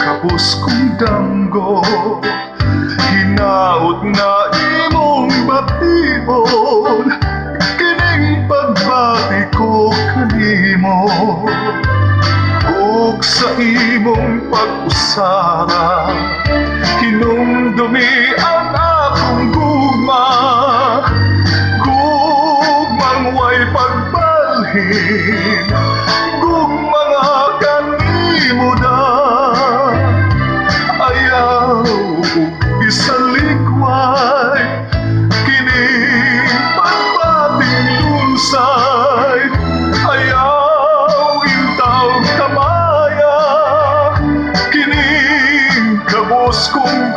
Kabus kong damgo. Hinaot nga imong bation kining pagbati ko kanimo ug sa imong pag-usara hinumdumi ang akong gugma, gugmang way pagbalhin, gugma nga kanimo na. Ayaw isalikway kining pagbating lunsay. Ayaw intawong kamaya kining kabus kong